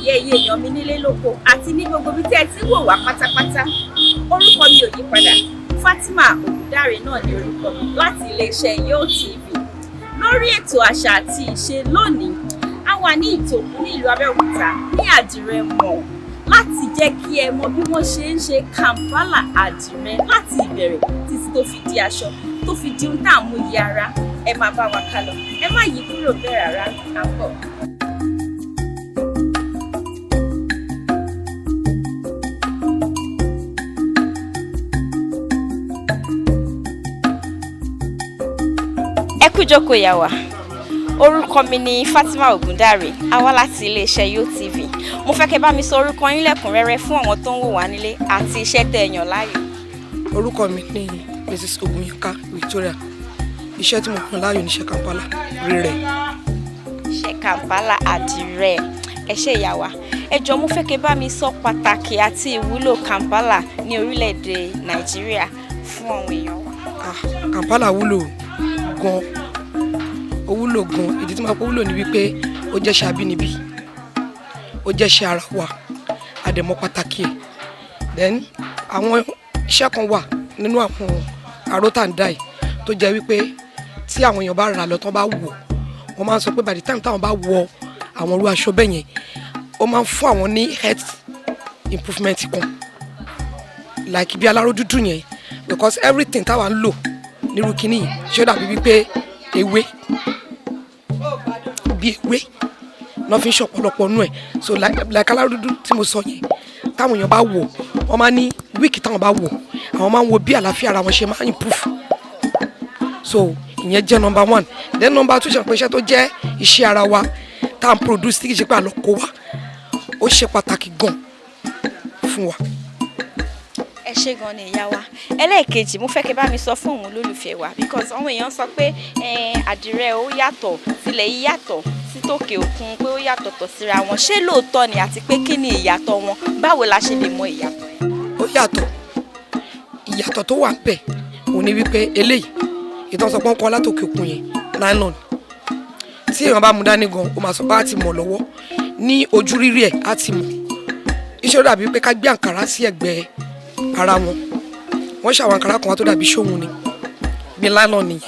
Yìí, ẹ̀yin èèyàn mi nílé lóko àti ní gbogbo ibi tí ẹ ti ń wò wá pátápátá. Orúkọ mi ò yí padà, Fatima Ògúndáre náà ní orúkọ mi láti iléeṣẹ́ Yo TV. Lórí ètò àṣà àti ìṣe lónìí, a wà ní Ìtòkú ní ìlú Abẹ́òkúta ní Àdìrẹ Mall láti jẹ́ kí ẹ mọ bí wọ́n ṣe ń ṣe Kampala àdìrẹ láti ìbẹ̀rẹ̀ títí tó fi di aṣọ, tó fi di ohun tá à ń mú yí ara. Ẹ máa bá wa ká lọ, ẹ má yí kúrò bẹ́ẹ̀ rárá, à ń bọ̀. Ẹ kú jókòó, ìyá wa. Orúkọ mi ni Fatima Ogundare, a wá láti iléeṣẹ́ Yo TV. Mo fẹ́ kẹ́ bá mi sọ orúkọ yín lẹ́kùnrẹ́rẹ́ fún àwọn tó ń wò wá nílé àti iṣẹ́ tẹ́ ẹ yàn láàyò. Orúkọ mi ni Mrs Ogunyinka Victoria. Iṣẹ́ tí mo yàn láàyò ní iṣẹ́ Kampala rírẹ̀. Iṣẹ́ Kampala àdìrẹ. Ẹ ṣé, ìyá wa. Ẹ jọ̀ọ́, mo fẹ́ kẹ́ bá mi sọ pàtàkì àti ìwúlò Kampala ní orílẹ̀-èdè Nàìjíríà fún àwọn èèyàn wa. Ah, Kampala wúlò gan, ó wúlò gan. Ìdí tí mo pé wúlò ni wípé ó jẹ́ iṣẹ́ abínibí, ó jẹ́ iṣẹ́ ara wa, àdẹ̀mọ́ pàtàkì ẹ̀. Then àwọn iṣẹ́ kan wà nínú àwọn aró tá à ń dá yìí tó jẹ́ wípé tí àwọn èèyàn bá rà lọ, tán bá wọ̀, wọ́n máa ń sọ pé by the time táwọn bá wọ àwọn irú aṣọ bẹ́ẹ̀ yẹn, ó máa ń fún àwọn ní health improvement kan, like bí aláró dúdú yẹn, because everything táwa ń lò nírú kinní yìí, ṣé ó dàbí wípé ewé, bí ewé náà fi ń ṣọ̀pọ̀lọpọ̀ nú ẹ̀. So like aláró dúdú tí mo sọ yẹn, táwọn èèyàn bá wọ̀, wọ́n máa ní week táwọn bá wọ̀, àwọn máa ń wo bí àlàáfíà ara wọn ṣe máa ń improve. So ìyẹn jẹ́ number one. Then number two, ṣe pé iṣẹ́ tó jẹ́ iṣẹ́ ara wa tá à ń produce, tí kì í ṣe pé àlọ́ kó wa, ó ṣe pàtàkì gan fún wa. Ẹ ṣé gan ni, ìyá wa. Ẹlẹ́ẹ̀kejì, mo fẹ́ kẹ́ bá mi sọ fún òun olólùfẹ́ wa, because àwọn èèyàn sọ pé àdìrẹ ó yàtọ̀ sílẹ̀ yìí, yàtọ̀ sí tòkè òkun, pé ó yàtọ̀tọ̀ síra wọn. Ṣé lóòótọ́ ni, àti pé kí ni ìyàtọ̀ wọn? Báwo la ṣe lè mọ ìyàtọ̀ yẹn? Ó yàtọ̀. Ìyàtọ̀ tó wà ń bẹ̀ òun ni wípé eléyìí ìtàn sọ pé wọ́n kọ́ látòkè òkun yẹn, nylon, tí èèyàn bá mú dání gan, ó máa sọ pé á ti mọ̀ lọ́wọ́ ní ojú rírí ẹ̀, á ti mọ̀. Iṣẹ́ ó dàbí pé ká gbé àǹkárá sí ẹ̀gbẹ́ ara wọn. Wọ́n ṣàwọn àǹkárá kan wá tó dàbí ṣóhun ni, bí nylon nìyẹn.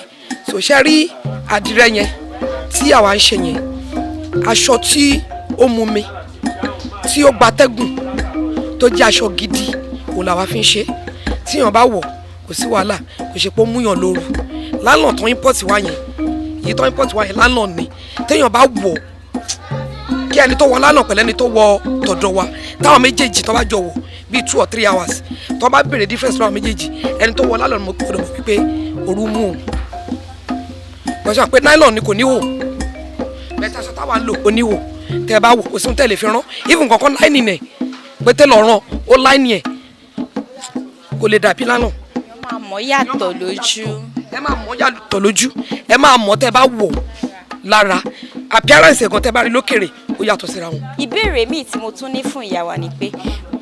So ṣe rí àdìrẹ yẹn tí àwa ń ṣe yẹn, aṣọ tí ó mú mi, tí ó gbatẹ́gùn, tó jẹ́ aṣọ gidi, òun làwa fi ń ṣe. Tí èèyàn bá wọ̀, kò sí wàhálà, kò ṣe pé ó múyàn lóru. Nylon tó import wá yẹn, èyí tó import wá yẹn, nylon ni. Téèyàn bá wọ̀, kí ẹni tó wọ nylon pẹ̀lú ẹni tó wọ tọ̀dọ̀ wa, táwọn méjèèjì tó bá jọ wọ̀ bíi 2 or 3 hours, tó bá béèrè difference lọ́wọ́ méjèèjì, ẹni tó wọ nylon, mo gbọ́dọ̀ mọ̀ wípé òru mú òun. Wọ́n sọ pé nylon ni, kò ní hò bẹ́ẹ̀. Aṣọ táwa ń lò, ó ní hò. Tẹ́ ẹ bá wò, kò sí ohun tẹ́ ẹ lè fi rán, even kankan lining ẹ̀ pé tẹ́lọ̀ rán ó lining ẹ̀, kò lè dàbí nylon. Èèyàn máa mọ̀ yàtọ̀ lójú. Ẹ máa mọ̀ yàtọ̀ lójú, ẹ máa mọ̀ tẹ́ ẹ bá wọ̀ lára. Appearance ẹ̀gan tẹ́ bá rí lókèrè, ó yàtọ̀ síra wọn. Ìbéèrè míì tí mo tún ní fún ìyá wa ni pé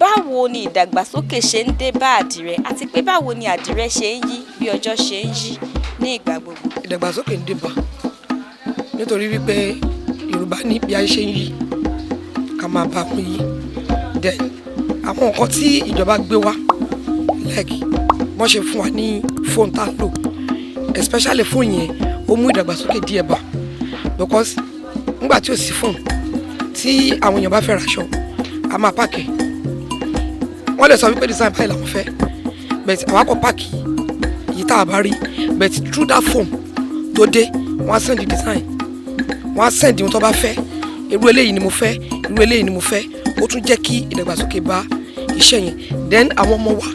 báwo ni ìdàgbàsókè ṣe ń dé bá àdìrẹ, àti pé báwo ni àdìrẹ ṣe ń yí bí ọjọ́ ṣe ń yí ní ìgbà gbogbo? Ìdàgbàsókè ń dé bá, nítorí wípé Yorùbá ní bí ayé ṣe ń yí, ká máa bá wọn yí. Then àwọn nǹkan tí ìjọba gbé wá, like wọ́n ṣe fún wa ní fóònù tá a lò, especially fóònù yẹn, ó mú ìdàgbàsókè díẹ̀ bá, because nígbà tí ò sí fóònù, tí àwọn èèyàn bá fẹ́ raṣọ, a máa pack. Wọ́n lè sọ wípé design báyìí làwọn fẹ́, but àwa kò pack yìí tá a bá rí. But through that phone tó dé, wọ́n á send the design, wọ́n á send ohun tó bá fẹ́: irú eléyìí ni mo fẹ́, irú eléyìí ni mo fẹ́. Ó tún jẹ́ kí ìdàgbàsókè bá iṣẹ́ yẹn. Then àwọn ọmọ wa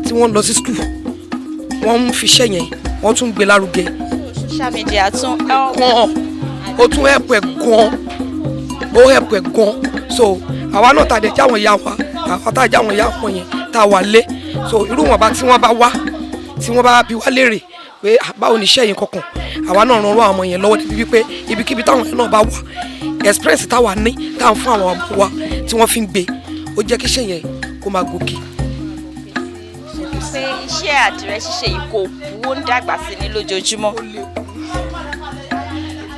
tí wọ́n ń lọ sí school, wọ́n ń fi iṣẹ́ yẹn, wọ́n tún ń gbé lárugẹ. Social media tún help. Gan, ó tún help ẹ̀ gan, ó help ẹ̀ gan. So àwa náà tá a dẹ̀ jáwọn ìyá wa, àwọn tá a jáwọn ìyá wọn yẹn tá a wà lé, so irú wọn bá tí wọ́n bá wá, tí wọ́n bá bi wá léèrè pé, "Ah, báwo ni iṣẹ́ yẹn?" kankan, àwa náà ràn àwọn ọmọ yẹn lọ́wọ́ débi wípé ibikíbi táwọn yẹn náà bá wà, experience táwa ní, táwọn fún àwọn ọmọ wa tí wọ́n fi ń gbé, ó jẹ́ kí iṣẹ́ yẹn kó máa gòkè. Pé iṣẹ́ àdìrẹ ṣíṣe yìí kò kú, ó ń dàgbà sí ní lójoojúmọ́.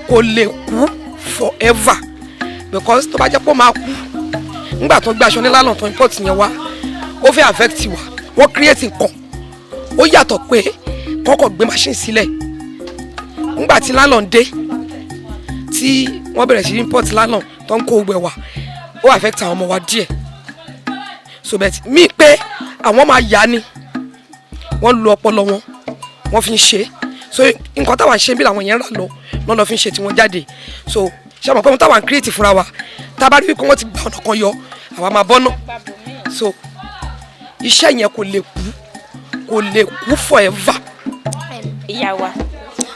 Kò lè kú forever, because tó bá jẹ́ pé ó máa kú Nígbà tó gbé aṣọ ní nylon tó import yẹn wá, ó fẹ́ affect wa. Wọ́n create nǹkan ó yàtọ̀ pé kọ́kọ́ gbé machine sílẹ̀. Nígbà tí nylon dé, tí wọ́n bẹ̀rẹ̀ sí import nylon tó ń kó gbẹ̀ wá, ó affect àwọn ọmọ wa díẹ̀. So but mí pé àwọn máa yá ni wọ́n lo ọpọlọ wọn, wọ́n fi ń ṣe. So nǹkan táwa ń ṣe bí làwọn yẹn rà lọ lọ́nà fi ń ṣe tí wọ́n jáde. So ṣé àwọn pé wọ́n táwa ń create fúnra wa, tá a bá rí wípé wọ́n ti gba ọ̀nà kan yọ, àwa máa bọ́ náà. So iṣẹ́ yẹn kò lè kú, kò lè kú forever. Ìyá wa,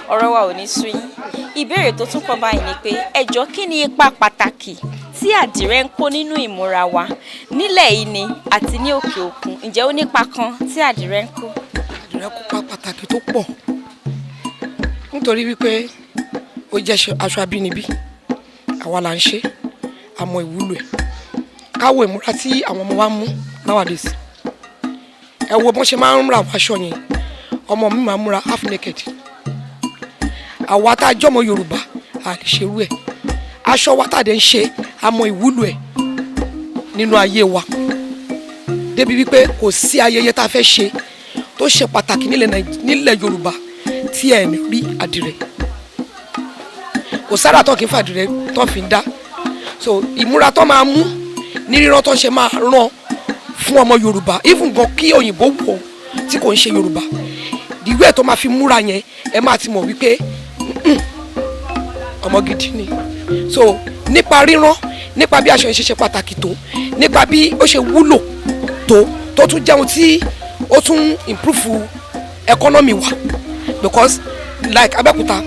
ọ̀rọ̀ wa ò ní sú yín. Ìbéèrè tó tún kọ́ báyìí ni pé, ẹ jọ̀ọ́, kí ni ipa pàtàkì tí àdìrẹ ń kó nínú ìmúra wa nílẹ̀ yìí ni àti ní òkè òkun? Ǹjẹ́ ó nípa kan tí àdìrẹ ń kó? Àdìrẹ kópa pàtàkì tó pọ̀, nítorí wípé ó jẹ́ aṣọ abínibí. Àwa là ń ṣe, àmọ́ ìwúlò ẹ̀, káwo ìmúra tí àwọn ọmọ wa ń mú nowadays. Ẹ wo bọ́n ṣe máa ń ra àwọn aṣọ yẹn, ọmọ mi máa ń múra half naked. Àwa tá a jọmọ Yorùbá, a lè ṣerú ẹ̀. Aṣọ wa tá a dẹ̀ ń ṣe, àmọ́ ìwúlò ẹ̀ nínú ayé wa, débi wípé kò sí ayẹyẹ tá a fẹ́ ṣe tó ṣe pàtàkì nílẹ̀ Yorùbá tí ẹ̀ ní rí àdìrẹ. Kò sára tó kì í fàdìrẹ tó fi ń dá. So ìmúra tó máa mú ní rírán tó ń ṣe máa rán fún ọmọ Yorùbá, even gan kí òyìnbó wò tí kò ń ṣe Yorùbá, ìwé tó máa fi múra yẹn, ẹ máa ti mọ̀ wípé ọmọ gidi ni. So nípa rírán, nípa bí aṣọ yẹn ṣe ṣe pàtàkì tó, nípa bí ó ṣe wúlò tó, tó tún jẹun tí ó tún improve economy wa, because like Abẹ́òkúta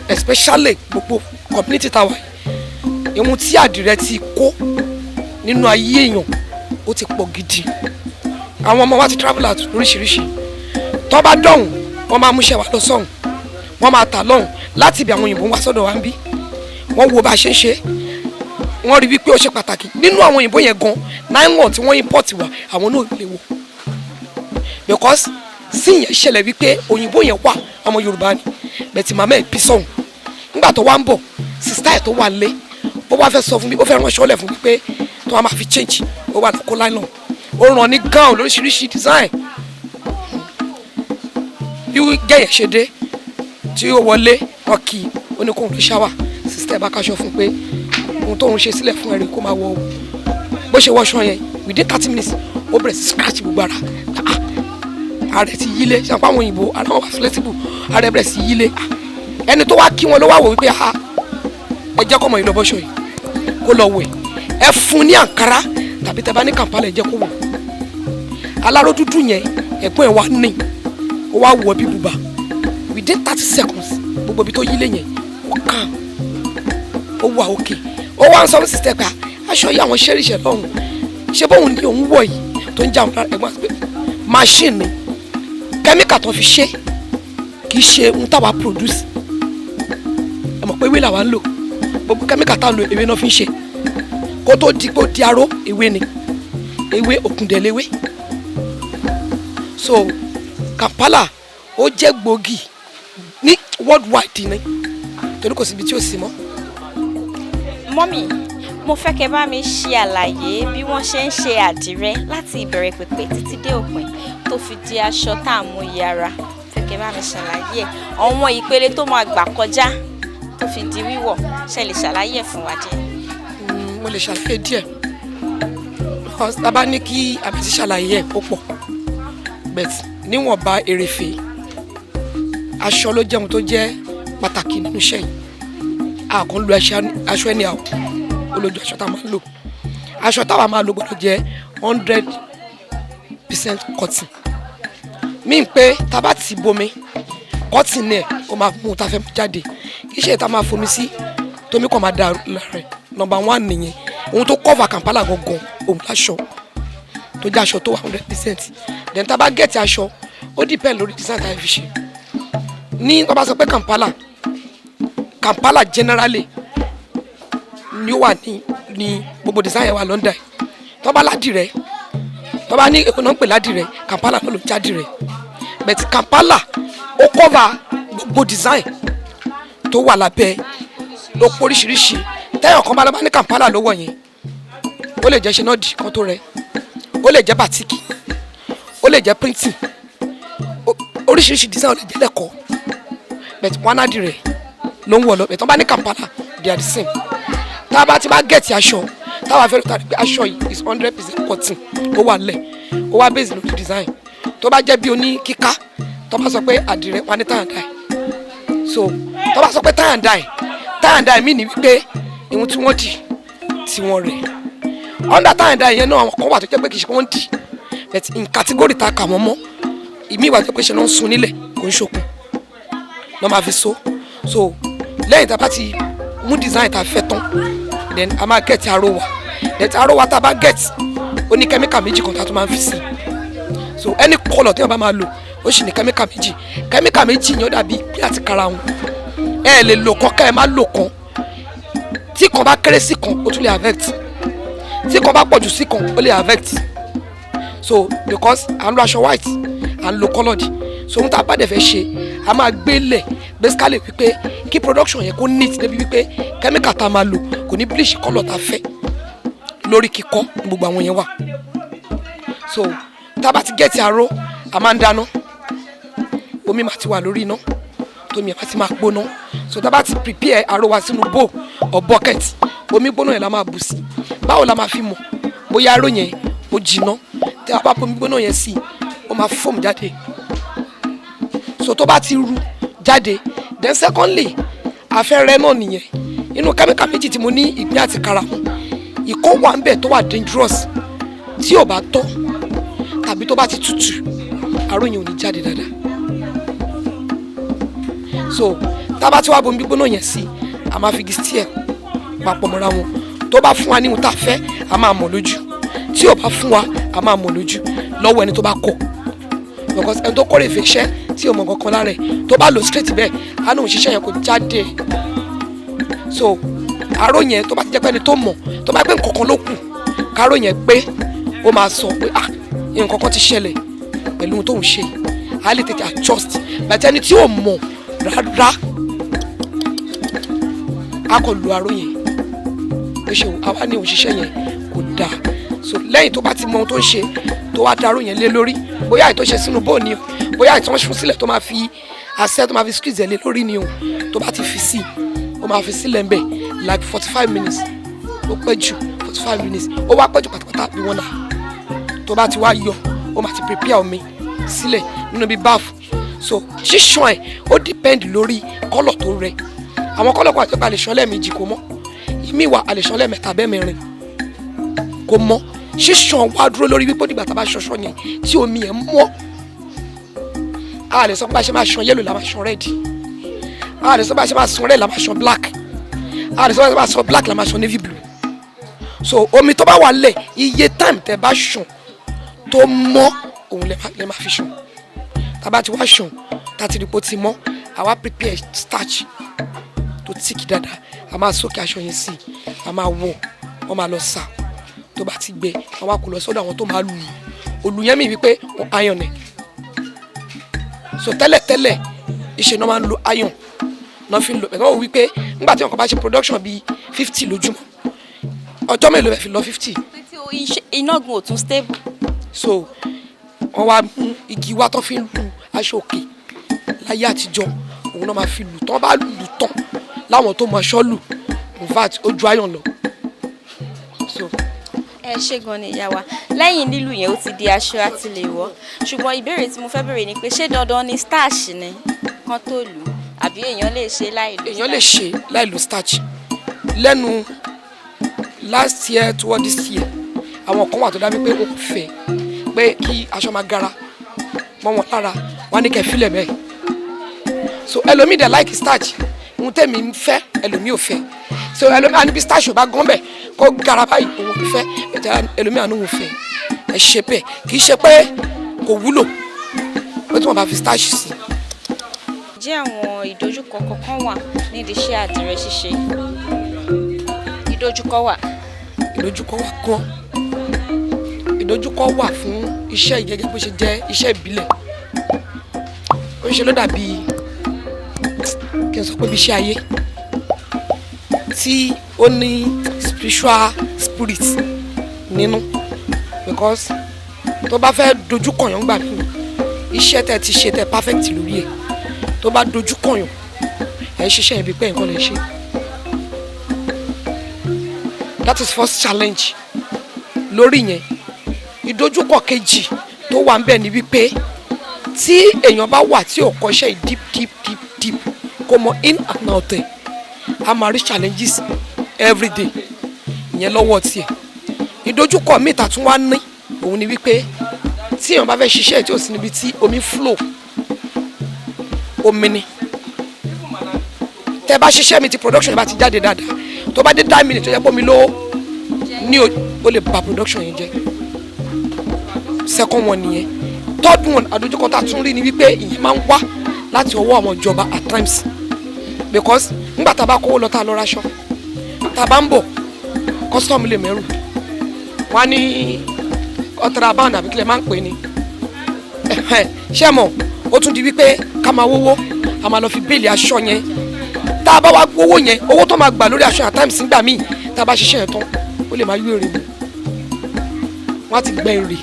especially, gbogbo community tàwa yìí, ìhun tí àdìrẹ ti kó nínú ayé èèyàn, ó ti pọ̀ gidi. Àwọn ọmọ wa ti travel out lóríṣiríṣi. Tó bá dọ̀hùn, wọ́n máa múṣẹ́ wa lọ sọ́hùn, wọ́n máa tà lọ́hùn. Láti ibi àwọn òyìnbó ń wá sọ́dọ̀ wa ń bí, wọ́n wo bá a ṣe ń ṣe, wọ́n rí wípé ó ṣe pàtàkì. Nínú àwọn òyìnbó yẹn gan, nylon tí wọ́n import wá, àwọn náà lè wò, because sí yẹn ṣẹlẹ̀ wípé òyìnbó yẹn wà, ọmọ Yorùbá ni, but màmá ẹ̀ bí sọ̀hún. Nígbà tó wá ń bọ̀, sister ẹ̀ tó wà lé, ó wá fẹ́ sọ fún mi, ó fẹ́ ránṣọ́ lẹ̀ fún mi pé tó wá máa fi change. Ó wà lóko nylon, ó ràn ní gown lóríṣiríṣi design. Bí gẹ̀yẹ̀ ṣe dé tí ó wọlé, wọn kì í, ó ní kóun lọ shower. Sister ẹ̀ bá káṣọ fún pé ohun tóun ṣe sílẹ̀ fún ẹ̀rí kó máa wọ. Bó ṣe wọṣọ yẹn, within 30 minutes, ó bẹ̀rẹ̀ sí scratch gbogbo ara. Ah, ara ẹ̀ ti yílé. Ṣe àpá àwọn òyìnbó, ara wọn wà flexible, ara ẹ̀ bẹ̀rẹ̀ sí yílé. Ah, ẹni tó wá kí wọn ló wá wò wípé, ah, ẹ jẹ́ kọ́mọ yìí lọ bọ́ṣọ yìí, kó lọ wẹ̀, ẹ fún ní àǹkárá tàbí tẹ bá ní Kàmpálà, ẹ jẹ́ kó wọ̀. Aláró dúdú yẹn, ẹ̀gbọ́n ẹ̀ wá ní ó wá wọ̀ bí bùbá. Within 30 seconds, gbogbo ibi tó yílé yẹn, ó kàn, ó wà òkè. Ó wá ń sọ fún sister pé aṣọ yìí, àwọn ṣẹ́rìṣẹ́ lọ́hùn, ṣé bóun ní òun wọ̀ yìí tó ń jà wọn lára? Ẹ̀gbọ́n àti pé machine ni, chemical tó fi ṣe, kì í ṣe ohun táwa produce. Ẹ mọ̀ pé ewé làwa ń lò. Gbogbo chemical tá à ń lò, ewé náà fi ń ṣe. Kó tó di pé ó di aró, ewé ni, ewé òkùndẹ̀léwé. So Kampala, ó jẹ́ gbòógì ní worldwide ni, torí kò síbi tí ó sì mọ́. Mummy, mo fẹ́ kẹ́ bá mi ṣe àlàyé bí wọ́n ṣe ń ṣe àdìrẹ láti ìbẹ̀rẹ̀ pẹ̀pẹ̀ títí dé òpin tó fi di aṣọ tá à ń mú yára. Fẹ́ kẹ́ bá mi ṣàlàyé ẹ̀, àwọn ìpele tó máa gbà kọjá tó fi di wíwọ̀. Ṣe lè ṣàlàyé ẹ̀ fún wa díẹ̀? Mo lè ṣàlàyé díẹ̀, because tá a bá ní kí àbẹ̀tí ṣàlàyé ẹ̀, ó pọ̀, but níwọ̀nba èrèfé, aṣọ ló jẹ́ ohun tó jẹ́ pàtàkì nínú iṣẹ́ yìí. A kàn ń lo aṣọ ẹni àwọ̀ olójú. Aṣọ tá a máa ń lò, aṣọ táwa máa lò gbọ́dọ̀ jẹ́ 100% cotton, mí pé tá a bá ti bomi cotton ẹ̀, ó máa mú un tá a fẹ́ mú jáde. Kì í ṣe tá a máa fomi sí tómi kàn máa da lára ẹ̀. Number one nìyẹn. Ohun tó cover Kampala gangan, òun láṣọ tó jẹ́ aṣọ tó wà 100%. Then tá a bá get aṣọ, ó depend lórí design tá a fi ṣe. Ní wọ́n bá sọ pé Kampala, Kampala generally ni ó wà ní gbogbo design yẹn wà London. Tó bá ládìrẹ, tó bá ní èkó náà ń pè ládìrẹ, Kampala náà ló ń jádìrẹ, but Kampala ó cover gbogbo design tó wà lábẹ́ ló póríṣiríṣi. Tẹ́yọ̀ kan bá lọ́ bá ní Kampala ló wọ̀ yẹn, Ó lè jẹ́ ṣe náà dì kan tó rẹ, ó lè jẹ́ batik, ó lè jẹ́ printing, oríṣiríṣi design, ó lè jẹ́ lẹ́kọ̀ọ́, but wọn á dì rẹ̀ ló ń wọ̀ lọ. But wọ́n bá ní Kampala, they are the same. Tá a bá ti bá get aṣọ táwa fẹ́ lò, tá a rí pé aṣọ yìí is 100% cotton, ó wà lẹ̀, ó wá base lórí design. Tó bá jẹ́ bí oní kíká, tó bá sọ pé àdìrẹ, wọn ní tie and dye. So tó bá sọ pé tie and dye, tie and dye mí ní wípé ìhun tí wọ́n dì tí wọ́n rẹ̀ under tie and dye yẹn náà, àwọn kan wà tó jẹ́ pé kì í ṣe pé wọ́n dì, but in category tá a kà wọ́n mọ́, ìmí ìwà tó pé ṣe ló ń sun nílẹ̀, kò ń ṣokùn lọ́ máa fi so. So lẹ́yìn tá a bá ti mú design tá a fẹ́ tán, then a máa get aró wa. Then aró wa tá a bá get, ó ní kẹ́míkà méjì kan tá a tún máa ń fi sí. So any colour tí wọ́n bá máa lò, ó sì ní kẹ́míkà méjì. Kẹ́míkà méjì yẹn, ó dàbí bí àti kara wọn. Ẹ lè lò kan ká ẹ má lò kan. Tí kan bá kéré sí kan, ó tún lè affect. Tí kan bá pọ̀jù sí kan, ó lè affect. So because à ń lo aṣọ white, à ń lo coloured, so ohun tá a bá dẹ̀ fẹ́ ṣe, a máa gbé lẹ̀ basically wípé kí production yẹn kó neat débi wípé chemical tá a máa lò kò ní bleach colour tá a fẹ́ lórí kíkọ́ ní gbogbo àwọn yẹn wà. So tá a bá ti get aró, a máa ń dáná, omi máa ti wà lórí iná, tómi ẹ̀ bá ti máa gbóná. So tá a bá ti prepare aró wa sínú bowl or bucket, omi gbóná yẹn la máa bù sí. Báwo la máa fi mọ̀ bóyá aró yẹn ó jiná? Tí a bá bomi gbóná yẹn sí, ó máa foam jáde. So tó bá ti ru jáde, then secondly, afẹ́rẹ́ náà nìyẹn. Inú kẹ́míkà méjì tí mo ní, ìgbín àti karahun, ìkó wà ń bẹ̀ tó wà dangerous. Tí ò bá tọ́ tàbí tó bá ti tutù, aró yẹn ò ní jáde dáadáa. So tá a bá ti wá bomi gbígbóná yẹn sí, a máa fi igi stir papọ̀ mọ́ra wọn. Tó bá fún wa ní ohun tá a fẹ́, a máa mọ̀ lójú. Tí ò bá fún wa, a máa mọ̀ lójú lọ́wọ́ ẹni tó bá kọ̀, because ẹni tó kórè fẹ́ iṣẹ́ tí ò mọ̀ kankan lára ẹ̀, tó bá lò straight bẹ́ẹ̀, á ní òun ṣiṣẹ́ yẹn, kò jáde. So aró yẹn, tó bá ti jẹ́ pé ẹni tó mọ̀, tó bá pé nǹkan kan ló kù káró yẹn pé, ó máa sọ pé, "Ah, nǹkan kan ti ṣẹlẹ̀ pẹ̀lú ohun tó ń ṣe." Á lè tètè adjust. Bàtí ẹni tí ò mọ̀ rárá, á kò lo aró yẹn bó ṣe àwa ní òṣìṣẹ́ yẹn kò dáa. So lẹ́yìn tó bá ti mọ ohun tó ń ṣe, tó wá darú yẹn lé lórí, bóyá ètò ṣe sínú bóò ni o, bóyá ètò wọn ṣún sílẹ̀ tó máa fi àṣẹ tó máa fi squeeze ẹ̀ lé lórí ni o, tó bá ti fi sí, ó máa fi sílẹ̀ ń bẹ̀ like 45 minutes. Ó pẹ́ jù 45 minutes, ó wá pẹ́ jù pátápátá bí 1 hour. Tó bá ti wá yọ, ó máa ti prepare omi sílẹ̀ nínú bí bath. So ṣíṣan ẹ̀, ó depend lórí colour tó rẹ. Àwọn colour kan àti pé a lè ṣan lẹ́ẹ̀mejì kó mọ́, ìmíì wà, a lè ṣan lẹ́ẹ̀mẹ́ta bẹ́ẹ̀ mẹ́rin kó mọ́. Ṣíṣan wá dúró lórí wípé nígbà tá a bá ṣọṣọ yẹn tí omi yẹn mọ́. A lè sọ pé bá a ṣe máa ṣan yellow la máa ṣan red, a lè sọ pé bá a ṣe máa ṣan red la máa ṣan black, a lè sọ pé bá a ṣe máa ṣan black la máa ṣan navy blue. So omi tó bá wà lẹ̀, iye time tẹ́ bá ṣan tó mọ́, òun lè máa fi ṣan. Tá a bá ti wá ṣan, tá a ti rí pé ó ti mọ́, àwa prepare starch tó thick dáadáa, a máa soak aṣọ yẹn sí, a máa wọ̀, wọ́n máa lọ sá. Tó bá ti gbẹ, wọ́n wá kó lọ sọ́dọ̀ àwọn tó máa lù olù yẹn mi wípé wọ́n iron ẹ̀. So tẹ́lẹ̀tẹ́lẹ̀, ìṣe náà máa ń lo iron náà fi ń lo ẹ̀rọ wípé nígbà tí wọn kàn bá ṣe production bíi 50 lójúmọ́, ọjọ́ mélòó bẹ́ẹ̀ fi lọ 50? Tí iná gun ò tún stable. So wọ́n wá mú igi wá tó fi ń lu aṣọ òkè láyé àtijọ́, òun náà máa fi lù. Tán bá lù tán, láwọn tó mọ aṣọ lù, in fact, ó ju iron lọ. So Ẹ ṣé gan ni, ìyá wa. Lẹ́yìn lílù yẹn, ó ti di aṣọ àti lè wọ̀. Ṣùgbọ́n ìbéèrè tí mo fẹ́ béèrè ni pé, ṣé dandan ni starch ni kán tó lù ú, àbí èèyàn lè ṣe láì lo? Èèyàn lè ṣe láì lo starch. Lẹ́nu last year toward this year, àwọn kan wà tó dábí pé ó fẹ́ pé kí aṣọ máa gara mọ́ wọn lára, wọn á ní kẹ́ fílẹ̀ bẹ́ẹ̀. So ẹlòmíì dẹ̀ like starch. Ohun tẹ̀mí ń fẹ́, ẹlòmíì ò fẹ́. So ẹlòmíì á ní bí starch ò bá gán bẹ̀ kó gara báyìí, òun ò fẹ́ ètò. Ẹlòmíì àánú òun fẹ́ ẹ ṣe bẹ́ẹ̀. Kì í ṣe pé kò wúlò pé tí wọ́n bá fi starch sí. Jẹ́ àwọn ìdojúkọ kankan wà nídìí iṣẹ́ àdìrẹ ṣíṣe? Ìdojúkọ wà? Ìdojúkọ wà gan. Ìdojúkọ wà fún iṣẹ́ yìí gẹ́gẹ́ bó ṣe jẹ́ iṣẹ́ ìbílẹ̀. Ó ń ṣe ló dàbí kí n sọ pé bí iṣẹ́ ayé tí ó ní spiritual spirit. Nínú, because tó bá fẹ́ dojú kọ̀yàn gbà mí, iṣẹ́ tẹ́ ti ṣe tẹ́ perfect lórí ẹ̀, tó bá dojú kọ̀yàn, ẹ̀ ń ṣiṣẹ́ yẹn bí pé nǹkan lè ṣe. That is first challenge lórí yẹn. Ìdojúkọ kejì tó wà ńbẹ̀ ni wípé tí èèyàn bá wà tí ò kọ́ṣẹ́ yìí deep, deep, deep, deep, kó mọ in and out ẹ̀, a máa rí challenges every day ìyẹn lọ́wọ́ tiẹ̀. Ìdojúkọ míì tá tún wá ní òun ni wípé tí èèyàn bá fẹ́ ṣiṣẹ́ tí ò sí níbi tí omi flow, omi ni tẹ́ bá ṣiṣẹ́ mi, tí production yẹn bá ti jáde dáadáa, tó bá dé that minute tó yẹ pé omi ló ní, ó lè bà production yẹn jẹ́. Second one nìyẹn. Third one, àdójúkọ tá a tún rí ni wípé ìyẹn máa ń wá láti ọwọ́ àwọn ìjọba at times, because nígbà tá a bá kówó lọ, tá a lọ raṣọ, tá a bá ń bọ̀, custom lè mẹ́rù wọ́n á ní contraband àbí kílẹ̀ máa ń pè ní. Ṣé mọ̀, ó tún di wípé ká máa wówó, a máa lọ fi bale aṣọ yẹn. Tá a bá wá gbowó yẹn, owó tó máa gbà lórí aṣọ at times nígbà míì, tá a bá ṣiṣẹ́ yẹn tán, ó lè máa yú èrè mu, wọ́n á ti gbẹ èrè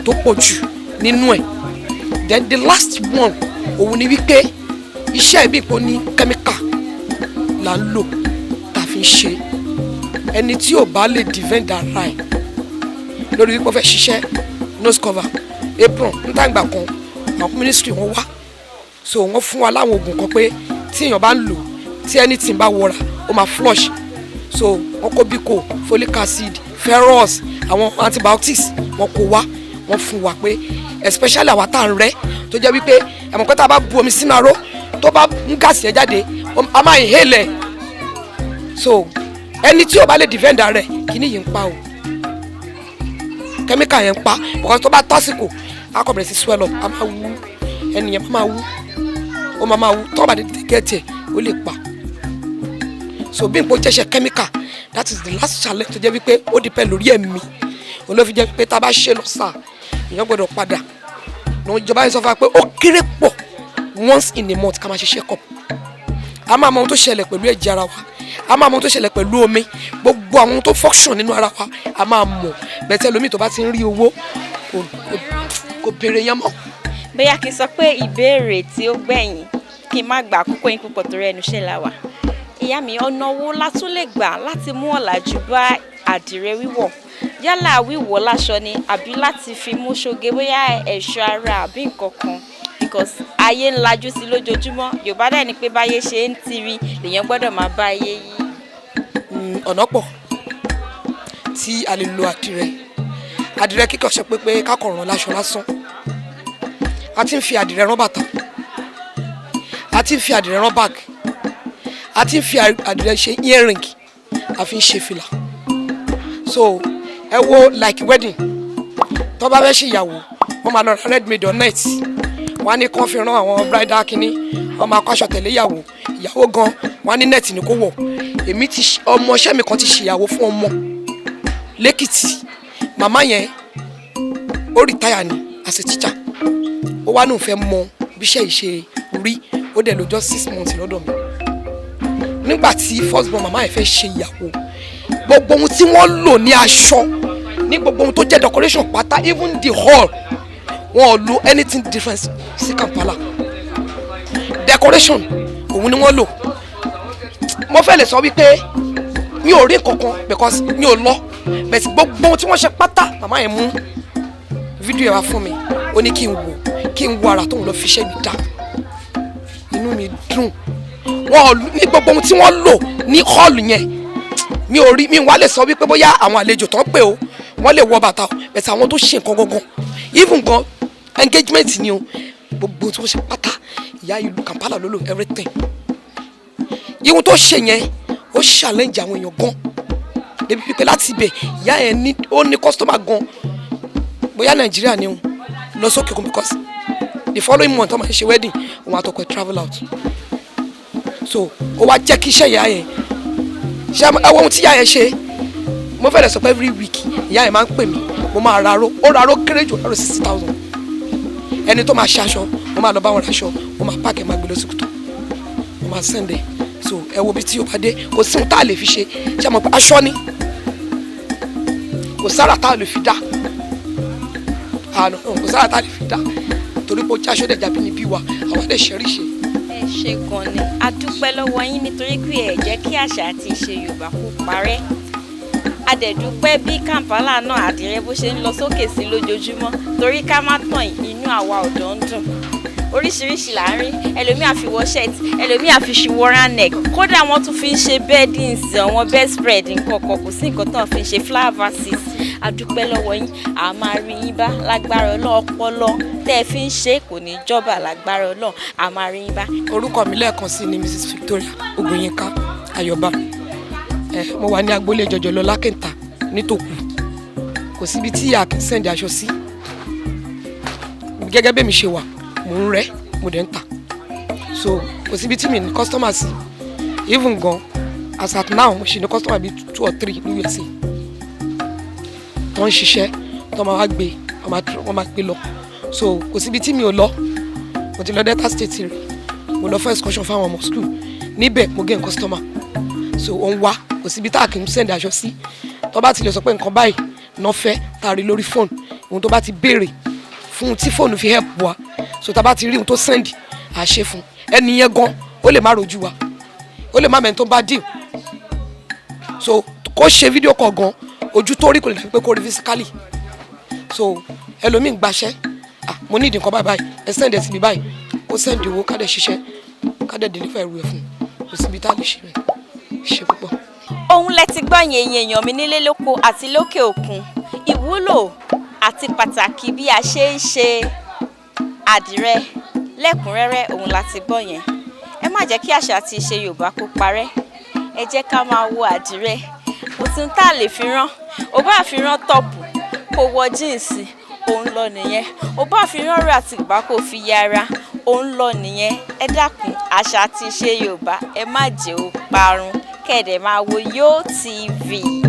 tó pọ̀ jù nínú ẹ̀. Then the last one, òun ni wípé iṣẹ́ ìbí ìpò ní chemical là ń lò tá a fi ń ṣe. Ẹni tí ò bá lè defend ara ẹ̀ lórí wípé ó fẹ́ ṣiṣẹ́, nose cover, apron, níta ìgbà kan àwọn ministry wọn wá, so wọ́n fún wa láwọn oògùn kan pé tí èèyàn bá ń lò, tí anything bá wọra, ó máa flush. So wọ́n kó biko, folic acid, ferrous, àwọn antibiotics, wọ́n kó wá, wọ́n fún wa pé especially àwa tá à ń rẹ́, tó jẹ́ wípé ẹ̀mọ̀ pé tá a bá bu omi sínú aró, tó bá ń gas yẹn jáde, a máa inhale ẹ̀. So ẹni tí ò bá lè defend rẹ̀, kíní yìí ń pa o, chemical yẹn ń pa, because tó bá tásìkò, á kọ́ bẹ̀rẹ̀ sí swell up, a máa wú, ẹnìyẹn máa wú, ó máa wú. Tó bá tètè get ẹ̀, ó lè pa. So bí nǹkan jẹ́ṣẹ̀ chemical, that is the last challenge tó jẹ́ wípé ó depend lórí ẹ̀mí. Òun ló fi jẹ́ pé tá a bá ṣe lọ sáà, èèyàn gbọ́dọ̀ padà ní ìjọba yẹn sọ fún wa pé ó kéré pọ̀ once in a month ká máa ṣe check up. A máa mọ ohun tó ṣẹlẹ̀ pẹ̀lú ẹ̀jẹ̀ ara wa, a máa mọ ohun tó ṣẹlẹ̀ pẹ̀lú omi, gbogbo àwọn ohun tó function nínú ara wa, a máa mọ̀ bẹ́tẹ̀ lómi tó bá ti ń rí owó, kò béèrè yẹn mọ́. Bóyá kí n sọ pé ìbéèrè tí ó gbẹ̀yìn, kí n má gba àkókò yín púpọ̀ torí ẹnu iṣẹ́ la wà. Ìyá mi, ọ̀nà wo la tún lè gbà láti mú ọ̀làjú bá àdìrẹ wíwọ̀, yálà wíwọ̀ láṣọ ni àbí láti fi mú ṣoge, bóyá ẹ̀ṣọ́ ara àbí nǹkan kan? Because ayé ń lajú sí lójoojúmọ́. Yorùbá dẹ̀ ni pé báyé ṣe ń tiri lèèyàn gbọ́dọ̀ máa bá ayé yí. Ọ̀nà pọ̀ tí a lè lo àdìrẹ. Àdìrẹ kíkọ̀ ṣe pé kákọ̀ rán láṣọ lásán. A ti ń fi àdìrẹ rán bàtà, a ti ń fi àdìrẹ rán bag, a ti ń fi àdìrẹ ṣe earring, a fi ń ṣe fìlà. So ẹ wo like wedding, tó bá fẹ́ ṣe ìyàwó, wọ́n máa lọ ra ready made or net, wọ́n á ní kán fi rán àwọn bridal kínní, wọ́n máa kó aṣọ tẹ̀lé ìyàwó. Ìyàwó gan, wọ́n á ní net ní kó wọ̀. Èmi ti ọmọọṣẹ́ mi kan ti ṣèyàwó fún ọmọ lẹ́kìtì. Màmá yẹn, ó retire ni as a teacher. Ó wá náà fẹ́ mọ bí iṣẹ́ yìí ṣe rí. Ó dẹ̀ lò just 6 months lọ́dọ̀ mi. Nígbà tí first born màmá yẹn fẹ́ ṣe ìyàwó, gbogbo ohun tí wọ́n lò ní aṣọ, ní gbogbo ohun tó jẹ́ decoration pátá, even the hall, wọn ò lo anything different sí Kampala decoration, òun ni wọ́n lò. Mo fẹ́ lè sọ wípé mi ò rí kankan because mi ò lọ, but gbogbo ohun tí wọ́n ṣe pátá, màmá yẹn mú fídíò yẹn wá fún mi. Ó ní kí n wò, kí n wo ara tóun lọ fi iṣẹ́ mi dá. Inú mi dùn. Wọn ò ní gbogbo ohun tí wọ́n lò ní hall yẹn, mi ò rí. Mi wá lè sọ wípé bóyá àwọn àlejò tó ń pè ó, wọ́n lè wọ bàtà o, but àwọn tó ṣe nǹkan gangan, even gan engagement ni o, gbogbo tí wọ́n ṣe pátá, ìyá ìlú Kampala ló lò everything. Ihun tó ṣe yẹn, ó challenge àwọn èèyàn gan débi pípé láti ibẹ̀, ìyá yẹn ní ó ní customer gan, bóyá Nàìjíríà ni o lọ sókè òkun, because the following month wọ́n máa ń ṣe wedding, òun àtọkọ ẹ̀ travel out. So ó wá jẹ́ kí iṣẹ́ ìyá yẹn ṣe. Ẹ wo ohun tí ìyá yẹn ṣe. Mo fẹ́ lè sọ pé every week ìyá yẹn máa ń pè mí. Mo máa raró, ó raró kéré jù, raró 60,000. Ẹni tó máa ṣe aṣọ, mo máa lọ bá wọn raṣọ, mo máa pack ẹ̀, máa gbé lọ sí kùtù, mo máa send ẹ̀. So ẹ wo bí tí o bá dé, kò sí ohun tá a lè fi ṣe. Ṣé mo pé aṣọ ni Kò sára tá a lè fi dá àná, kò sára tá a lè fi dá, torí pé ó jáṣọ́ dẹ̀ jábí níbí wa, àwọn dẹ̀ ṣẹ́rí ṣe. Ẹ ṣe gan ni, a dúpẹ́ lọ́wọ́ yín nítorí pé ẹ jẹ́ kí àṣà àti ìṣe Yorùbá kó parẹ́. A dẹ̀ dúpẹ́ bí Kampala náà, àdìrẹ, bó ṣe ń lọ sókè sí lójoojúmọ́, torí ká má tàn yín, inú àwa ọ̀dọ́ ń dùn. Oríṣiríṣi là ń rí. Ẹlòmíà fi wọ shirt, ẹlòmíà fi ṣe round neck, kódà wọ́n tún fi ń ṣe beddings, àwọn bedspread, nǹkan kan. Kò sí nǹkan tán fi ń ṣe, flower vases. A dúpẹ́ lọ́wọ́ yín. A máa rí yín bá lágbára Ọlọ́run. Ọpọlọ tẹ́ ẹ fi ń ṣe kò ní jọba lágbára Ọlọ́run. A máa rí yín bá. Orúkọ mi lẹ́ẹ̀kan sí ni Mrs Victoria Ogunyinka Ayọ̀bá. Ẹ mo wà ní agboolé Jọjọlọ Lákẹ́ǹtà nítòkù. Kò síbi tí a kì í send aṣọ sí. Gẹ́gẹ́ bẹ́ẹ̀ mi ṣe wà, mò ń rẹ́, mo dẹ̀ ń tà, so kò síbi tí mi ní customer sí. Even gan, as at now, mo ṣì ní customer bíi two or three ní USA tó ń ṣiṣẹ́, tó máa wá gbé, wọ́n máa gbé lọ. So kò síbi tí mi ò lọ. Mo ti lọ Delta State rí, mo lọ fún excursion fáwọn ọmọ school níbẹ̀, mo gain customer. So ó ń wá, kò síbi tá a kì í send aṣọ sí. Tó bá ti lè sọ pé nǹkan báyìí náà fẹ́, tá a rí lórí fóònù, ohun tó bá ti béèrè fún tí fóònù fi help wa, so tá a bá ti rí ohun tó send, à ṣe fún ẹni yẹn gan. Ó lè má rojú wa, ó lè má mẹ́ni tó bá deal, so kó ṣe video call gan, ojú tó rí kò lè dàbí pé kó rí physically. So ẹlòmíì ń gbaṣẹ́, "Ah, mo ní ìdí nǹkan báyìí báyìí, ẹ send ẹ síbi báyìí." Kó send owó, ká dẹ̀ ṣiṣẹ́, ká dẹ̀ deliver ẹrù ẹ̀ fún un. Kò síbi tá a lè ṣe rẹ̀ ṣe púpọ̀. Òun lẹ ti gbọ́ yẹn, èèyàn mi nílé lóko àti lókè òkun. Ìwúlò àti pàtàkì bí a ṣe ń ṣe àdìrẹ lẹ́kùnrẹ́rẹ́, òun la ti gbọ́ yẹn. Ẹ má jẹ́ kí àṣà àti ìṣe Yorùbá kó parẹ́. Ẹ jẹ́ ká máa wo àdìrẹ. Kò sí tá a lè fi rán. Ò bá fi rán top, kó wọ jeans, òun lọ nìyẹn. Ò bá fi rán rẹ̀ àti ìgbà, kó fi yára, òun lọ nìyẹn. Ẹ dákun, àṣà àti ìṣe Yorùbá, ẹ má jẹ́ ó parun. Kẹ́ ẹ dẹ̀ máa wo Yo TV.